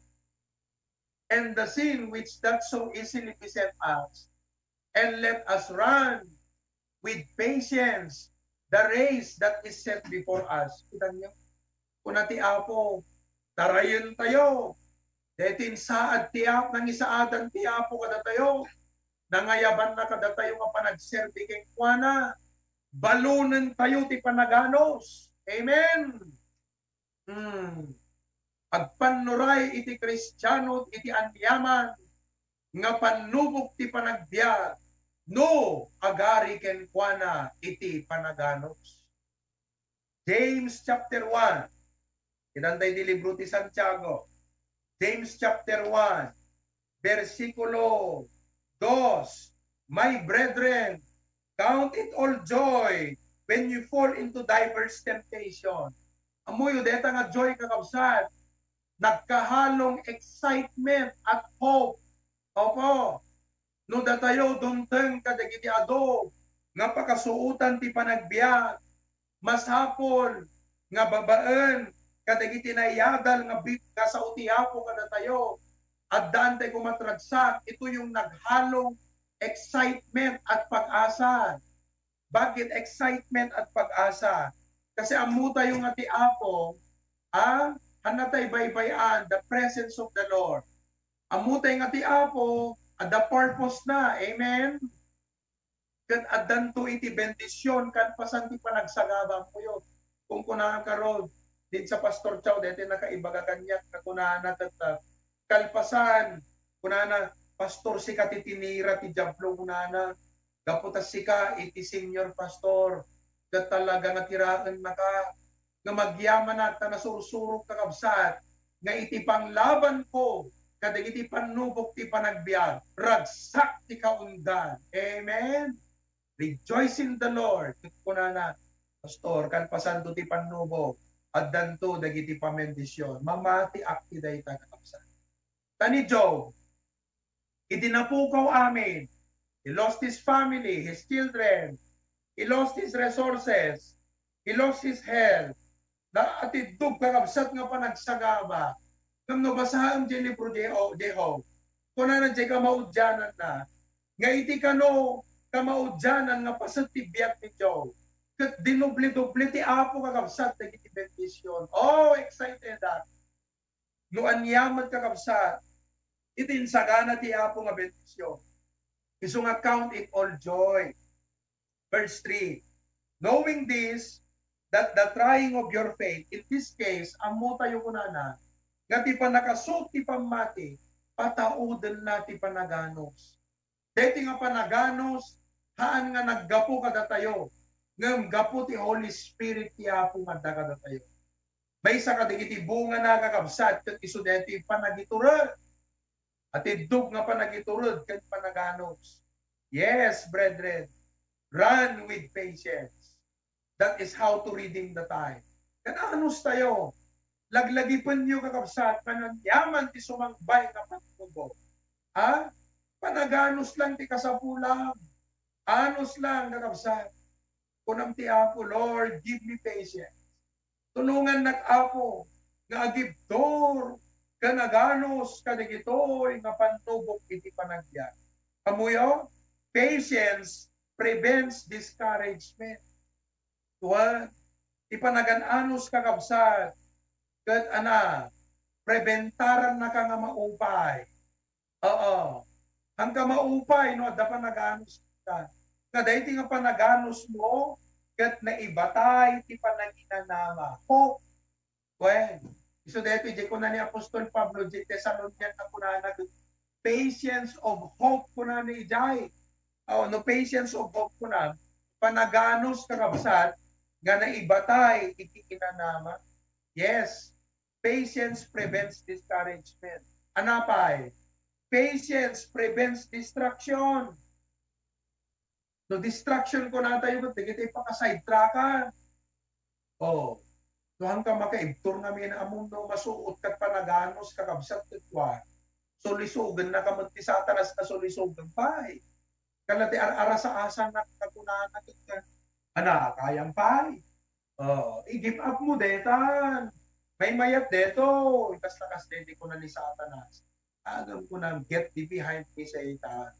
and the sin which doth so easily beset us, and let us run with patience the race that is set before us." Kita niyo? Kuna ti Apo, "Tarayen tayo." Daytoy insaad ti Apo, nangisaadan ti Apo kadatayo. Nangayabanna kadatayo nga panagserbi kenkuana. Balunen tayo ti panaganos. Amen. Hmm. Agpannuray iti Kristiano iti aniaman nga pannubok ti panagbiag no agari kenkuana iti panaganos. James chapter one. Kitan tayo di libro ti Santiago. James chapter one, bersikulo dos, "My brethren, count it all joy when you fall into diverse temptation." Ammoyo, deta nga joy, kakabsat, nagkahalong excitement at hope. Opo, no datayo dumteng kadagiti adu nga pakasuotan ti panagbiag, masapul nga babaen kadagiti naiyadal nga bit-, nga sao ti Apo kadatayo, addaantay koma ti ragsak, ito yung naghalong excitement at pag-asa. Bakit excitement at pag-asa? Kasi ammo tayo nga ti Apo, ah, hanna tay baybay-an, the presence of the Lord. Ammo tay nga ti Apo, adda purpose na. Amen? Ket addanto iti bendision kalpasan ti panagsagaba. Ammoyo, kung kunana karon, din sa Pastor Chow, daytoy nakaibaga kaniak, nga kunana ket, ah, kalpasan, kunana, "Pastor, sika ti tinira ti Diablo," kunana, "gapu ta sika iti senior pastor, ket talaga nga tiraennaka." Nga magyamanak ta nasursurok, kakabsat, nga iti panglabanko kadagiti pannubok ti panagbiag, ragsak ti kaundan. Amen? Rejoice in the Lord. Ket kunana, "Pastor, kalpasanto ti pannubok, addanto dagiti pamendisyon." Mamatiak ti dayta, kakabsat. Ta ni Job, idi napukaw amin, he lost his family, his children, he lost his resources, he lost his health. Naatiddog, kakabsat, nga panagsagaba. Ngem no basaem diay libro diay O-, diay Job, kunana diay kamaudiananna, nga iti kano kamaudianan nga paset ti biag ni Job, ket dinubli-dubli ti Apo, kakabsat, dagiti bendision. Oh, excited, ah. No ania met, kakabsat, iti insagana ti Apo nga bendision, isu nga, "Count it all joy." Verse three, "Knowing this, that the trying of your faith," in this case, ammo tayo kunana, nga ti pannakasuot ti pammati, pataudenna ti panaganos. Daytoy nga panaganos, haan nga naggapu kadatayo, ngem gapu ti Holy Spirit ti Apo nga adda kadatayo. Maysa kadagiti bungana, kakabsat, ket isu daytoy panagitured. Atiddog nga panagitured ken panaganos. Yes, brethren, run with patience. That is how to redeem the time. Kan-anos tayo. Laglagipenyo, kakabsat, nga aniaman ti sumangbay nga pannubok. Ha? Panaganos lang ti kasapulam. Anos lang, kakabsat. Kunam ti Apo, "Lord, give me patience." Tulongannak, Apo, nga agibtur ken aganos kadagitoy nga pannubok iti panagbiag. Ammoyo, patience prevents discouragement. Wen, ti panagan-anos, kakabsat, ket ana, prebentarannaka nga maupay. Oo. Haanka maupay no adda panaganos ka. Nga daytoy nga panaganosmo ket naibatay ti pananginanama. Hope. Wen, isu daytoy diay kuna ni Apostol Pablo diay Tesalonian a kunana, "Patience of hope," kunana idiay. Oh, no patience of hope kuna, panaganos, kakabsat, nga naibatay iti inanama. Yes. Patience prevents discouragement. Ana pay? Patience prevents distraction. No distraction kunatayo, ket dagiti pakasidetrackan. Oh, no, haanka makaibtur ngamin a mundo, masuot ket panaganus, kakabsat, ket kua. Sulisogennaka met ti Satanas a sulisogen pay. Kala ti ar-, arasa-asannak, kakunana ket, ana, kayam pay. Oh, i-give up mo detan. Maymayat detoy. Kasta kas deti kuna ni Satanas. Agam kuna, "Get thee behind me, Satan."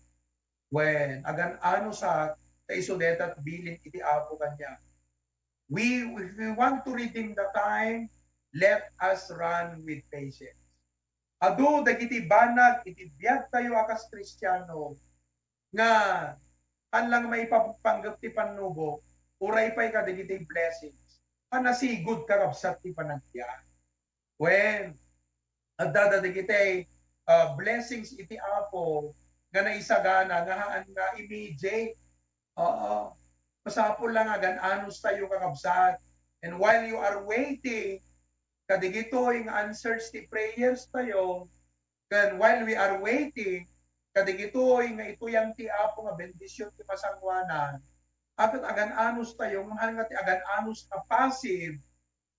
Wen, agan-anusak, ta isu deta ti bilin iti Apo kaniak. We, if we want to redeem the time, let us run with patience. Adu dagiti banag iti biagtayo a kas Kristiano nga haan lang maipapanggep ti pannubo, uray pay kadagiti blessings a nasigud, kakabsat, ti panagbiag. Wen, adda dagiti, ah, blessings iti Apo nga naisagana nga haan nga immediate. Oo. Masapul lang nga agan-anus tayo, kakabsat. And while you are waiting, kadigitoy nga answers ti prayers tayo, ken while we are waiting, kadigitoy nga ituyang ti Apo nga bendisyon ti masangoanan, a ket agan-anus tayo, ngem haan nga ti agan-anus a passive,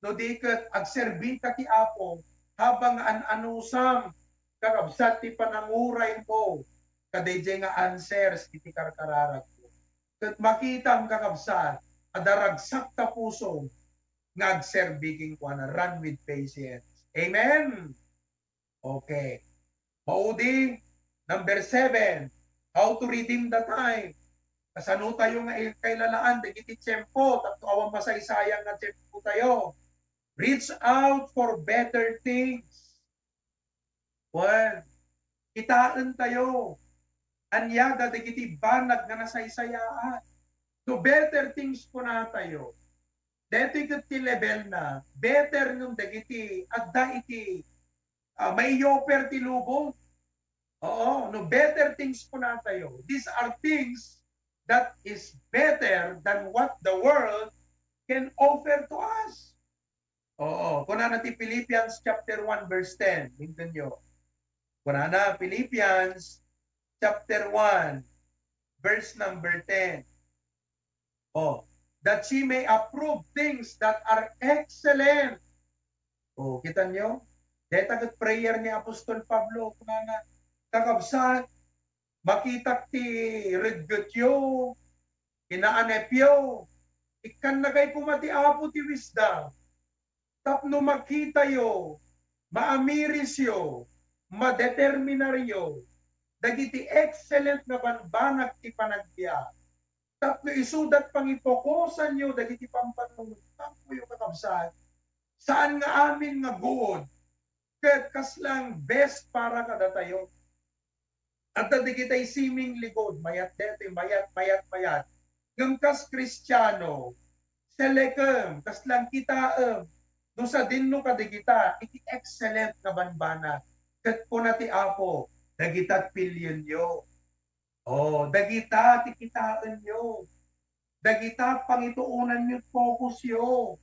no di ket agserbika ti Apo, habang nga an-anusam, kakabsat, ti pananguraymo, kadaydiay nga answers iti karkararagmo. Ket makitam, kakabsat, a daragsak ta puso nga agserbi kenkuana. Run with patience. Amen. Okay. Maudi, number seven, how to redeem the time. Kasano tayo nga i-, kailalaan dagiti tiempo, tapno awan masaysayang nga tiempo tayo. Reach out for better things. Wen, kitaen tayo. Ania dagiti banag nga nasaysayaan. No better things kunatayo, daytoy ket ti level na, better ngem dagiti adda iti, ah, mai-offer ti lubong. Oo, no better things kunatayo. These are things that is better than what the world can offer to us. Oo, kunana ti Philippians chapter one, verse ten. Tingnan nyo. Kunana, Philippians chapter one, verse number ten. Oh, that ye may approve things that are excellent. Oh, kita nyo? Deta ket prayer ni Apostol Pablo, kunana, "Kakabsat, makitak ti reggetyo, inaanepyo. Ikkannakay koma ti Apo ti wisdom. Tapno makitayo, maamirisyo, madeterminaryo dagiti excellent nga banbanag ti panagbiag. Tapno isudat pangipokusanyo dagiti pampanunotyo, kakabsat, saan nga amin nga guod, ket kaslang best para kadatayo." Adda dagitay seemingly good, mayat detoy, mayat, mayat, mayat. Ngem kas Kristiano, selekem, kaslang kitaem, no sadinno kadagita iti excellent nga banbanag. Ket kuna ti Apo, "Dagita ti pilienyo." Oh, dagita ti kitaenyo. Dagita pangituonanyo ti focusyo.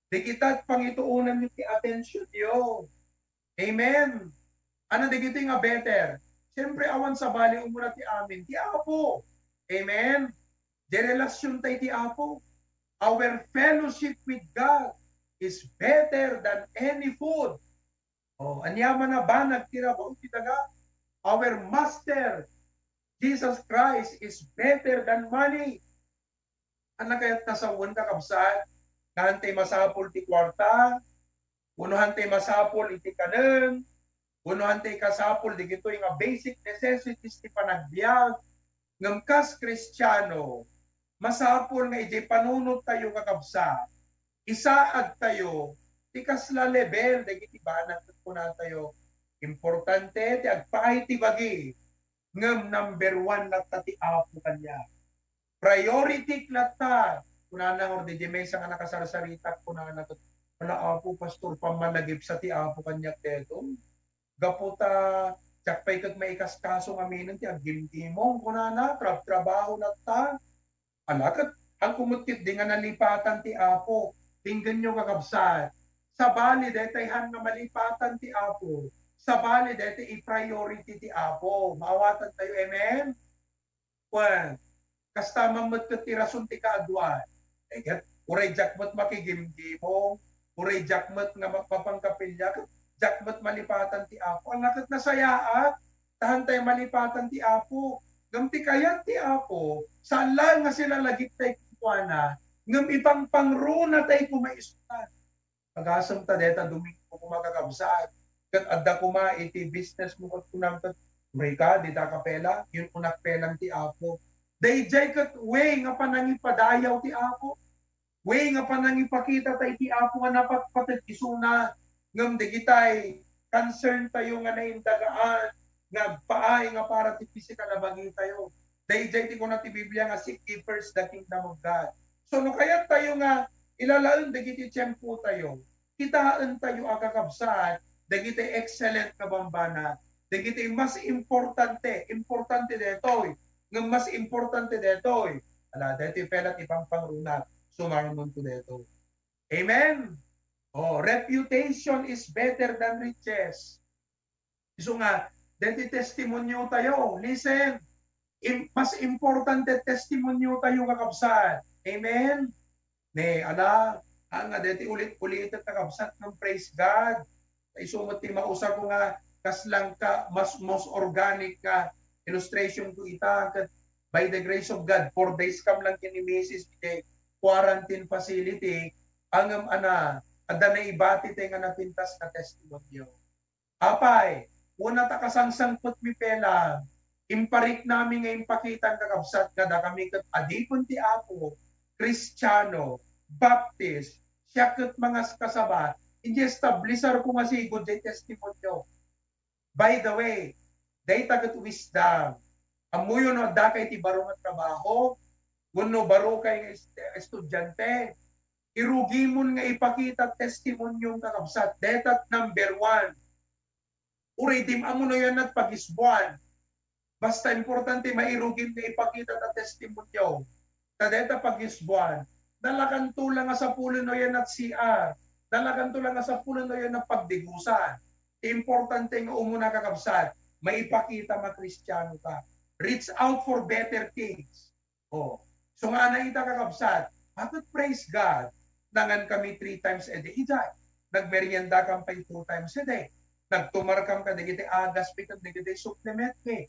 Dagita pangituonanyo ti attentionyo. Amen. Ano dagitoy nga better? Siyempre, awan sabali umuna ti amin, ti Apo. Amen. Di relasyonta iti Apo. Our fellowship with God is better than any food. Oh, ania man a banag ti rabaw ti daga. Our Master Jesus Christ is better than money. Ania kayat nasawen, kakabsat? Nga hantay masapul ti kuarta, wenno hantay masapul iti kanen, wenno hantay kasapul dagitoy nga basic necessities ti panagbiag. Ngem kas Kristiano, masapul nga idiay panunottayo, kakabsat, isaadtayo ti kasla level dagiti banag ket kunatayo, importante ti agpaay ti bagi, ngem number one latta ti Apo kaniak. Priority latta. Kunana, or di, di maysa nga nakasarsarita, kunana ket, "Ala, Apo, Pastor, pammalagipsa ti Apo kaniak daytoy. Gapu ta diak pay ket maikaskaso ngaminen ti aggimgimong," kunana, trab-trabaho latta. Ala, ket haanko met ketdi nga nalipatan ti Apo. Inggenyo, kakabsat. Sabali daytoy haan nga malipatan ti Apo. Sabali daytoy i-priority ti Apo. Maawatantayo, amen? Wen, Kasta man met ket ti rason ti kaaduan. Eh, ket, uray diak met makigimgimong, uray diak met nga ma-, mapangkapilya, ket diak met malipatan ti Apo. Ania ket nasayaat, ta haantay malipatan ti Apo. Ngem ti kayat ti Apo, saan laeng nga silalagiptay kenkuana, ngem ipangpangrunatay koma isuna. Agasem ta deta Domingo koma, kakabsat. Ket adda koma iti business mo ket kunam ket, "Rika, dita ka pela, yun unak pelang ti Apo." Daydiay ket way nga panangipadayaw ti Apo. Way nga panangipakita ta iti Apo nga napatpateg isuna. Ngem dagitay concern tayo nga naindagaan nga agpaay nga para ti pisikal a bagitayo. Daydiay ti kuna ti Biblia nga, "Seek ye first the kingdom of God." So, no kayat tayo nga ilalaen dagiti tiempo tayo, kitaen tayo a, kakabsat, dagiti excellent nga bambana, dagiti mas importante, importante detoy, nga mas importante detoy. Ala, detoy pela ti pangpangrunat, sumarmon to detoy. Amen? Oh, reputation is better than riches. Isu nga, deti testimonio tayo. Listen, im-, mas importante testimonio tayo, kakabsat. Amen? Ne, ala, ah, nga deti ulit-ulit, kakabsat, ng praise God. Isu met ti mausa ko nga, kaslang ka, mas, most organic nga illustration ko ita, ket by the grace of God, four days kam lang ken ni misis iti quarantine facility, ngem ana, adda naibati tayo nga napintas nga testimonio. Apay, kuna ta kasangsangpetmi pela, impariknami nga impakitan, kakabsat, nga dakami ket adipen ti Apo, Kristiano, Baptist, siak ket mangaskasaba, idiay establisarko nga sigud diay testimonio. By the way, dayta ket wisdom. Ammoyo no adda kay ti baro nga trabaho, wenno baro kay nga est-, estudiante, irugimon nga ipakita testimoniom, kakabsat. Dayta number one. Uray dim-, ammo no yan nagpagisbuan. Basta importante, mairugim nga ipakita ta testimonio. Ta dayta pagisbuan, nalakanto lang nga sapulen no yan at C R. Nalakanto lang nga sapulen no yan at pagdigusan. Importante nga umuna, kakabsat, maipakita nga Kristiano ka. Reach out for better things. Oh. So nga na ita, kakabsat, bakit, praise God, nangan kami three times a day, ijay. Nagmerienda kam pay two times a day. Nagtumar kam kadagiti agas mi, kadagiti supplement mi.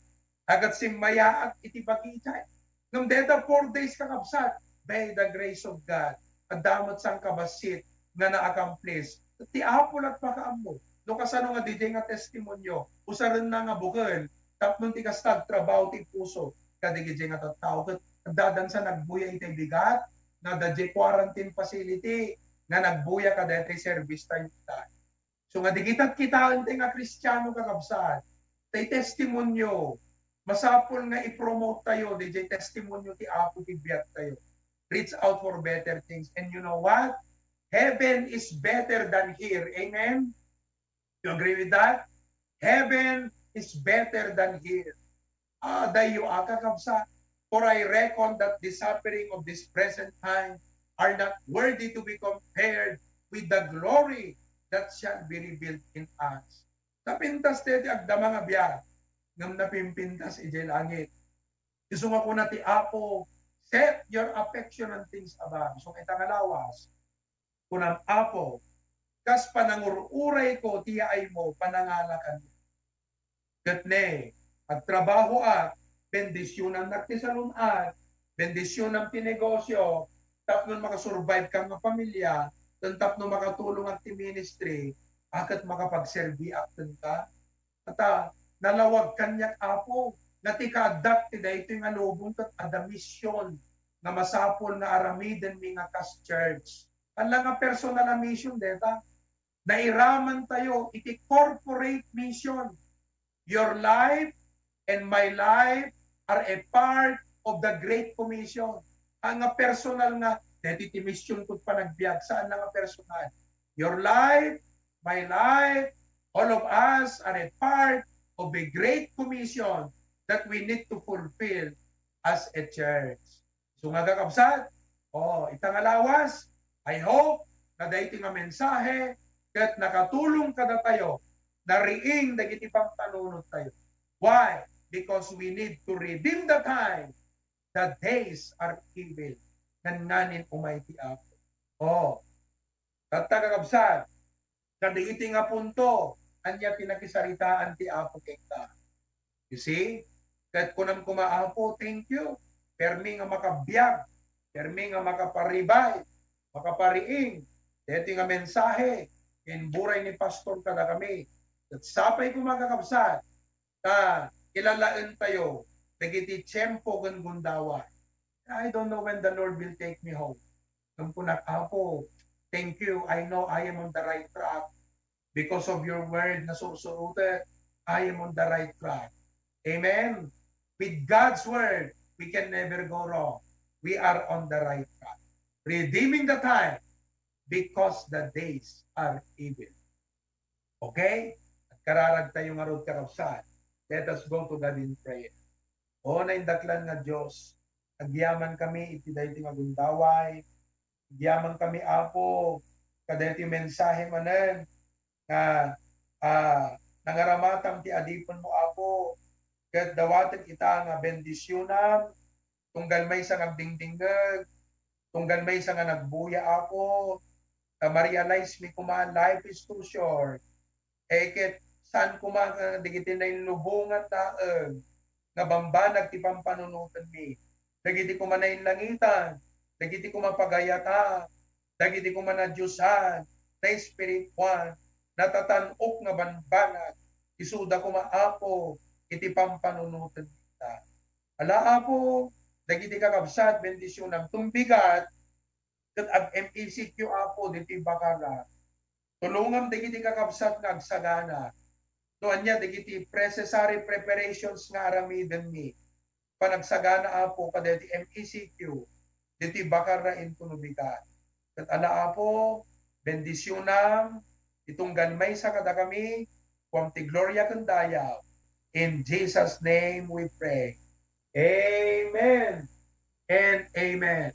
Agat simmayaat iti bagijay. Ngem deta four days, kakabsat, by the grace of God, adda met sangkabassit nga na-accomplish. Ti Apo lat makaammo. No kasano nga didiay nga testimonio, usarenna nga bukel, tapno ti kasta agtrabaho ti puso kadagijay nga tattao. Ket adda dansa nagbuya itay bigat, nga adda diay quarantine facility, nga nagbuya kadaytay service tayo. So nga dagita kitaen ti nga Kristiano, kakabsat, tay testimonio, masapul nga i-promote tayo, diay testimonio ti Apo ti biag tayo. Reach out for better things. And you know what? Heaven is better than here. Amen? You agree with that? Heaven is better than here. Ah, dayo a, kakabsat. For I reckon that the suffering of this present time are not worthy to be compared with the glory that shall be revealed in us. Napintas ti agdama nga biag, ngem napimpintas idiay langit. Isu nga kuna ti Apo, "Set your affection on things above." So, ita nga lawas, kunam, "Apo, kas panangur-urayko ti yaaymo, panangalakan." Ket ne, agtrabahoak, bendisionannak ti salun-at, bendisionam ti negosio, tapno makasurvive ka nga pamilia, ken tapno makatulongak ti ministry, a ket makapagserbiak kenka. Ata, nalawag kaniak, Apo, nga ti kaaddak ti daytoy nga lubong ket adda mission nga masapul nga aramidenmi nga kas church. Ala nga personal a mission deta. Nairaman tayo iti corporate mission. Your life and my life are a part of the Great Commission. Ang nga personal nga, deti ti mission ket panagbiag, saan nga personal. Your life, my life, all of us are a part of the Great Commission that we need to fulfill as a church. So nga, kakabsat, oh, ita nga lawas, I hope nga daytoy nga mensahe ket nakatulong kadatayo, nariing dagiti pampanunot tayo. Why? Because we need to redeem the time the days are evil. Ngan nganin umay ti Apo. Oh, tatta, kakabsat, kadagiti nga punto, ania ti nakisaritaan ti Apo kenka? You see? Ket kunam koma, "Apo, thank you. Permi nga makabiag, permi nga makaparibay, makapariing deti nga mensahe nga imburay ni Pastor kadakami." Ket sapay koma, kakabsat, ta ilalaentayo dagiti tiempo ken gundaway. I don't know when the Lord will take me home. Ngem kunak, "Apo, thank you. I know I am on the right track. Because of your word na sursurutek, I am on the right track." Amen? With God's word, we can never go wrong. We are on the right track. Redeeming the time because the days are evil. Okay? Agkararag tayo ngarud, kakabsat. Let us go to God in prayer. O naindaklan nga Dios, agyamankami iti daytoy nga gundaway. Agyamankami, Apo, kadaytoy mensahe manen nga, ah, nangaramatam ti adipenmo, Apo. Ket dawatek ita nga bendisionam, tunggal maysa nga agdingdingngeg, tunggal maysa nga nagbuya, Apo, ta ma-realize mi koma, life is too short. E ket saan koma nga dagiti nainlubongan laeng nga bambanag ti pampanunotenmi. Dagiti koma nainlangitan, dagiti koma pagayatan, dagiti koma nadiosan, naespirituan, natatan-ok nga bambanag, isuda koma, Apo, iti pampanunotenmi. Ala, Apo, dagiti kakabsat, bendisionam. Tumbigat, ket ag-M E C Q, Apo, ditoy Bacarra. Tulongam dagiti kakabsat nga agsagana. No ania dagiti necessary preparations nga aramidenmi. Panagsagana, Apo, kadaytoy M E C Q, ditoy Bacarra into Nubica. Ket ala, Apo, bendisionam, itunggal maysa kadakami, kuam ti gloria ken dayaw. In Jesus' name we pray. Amen and amen.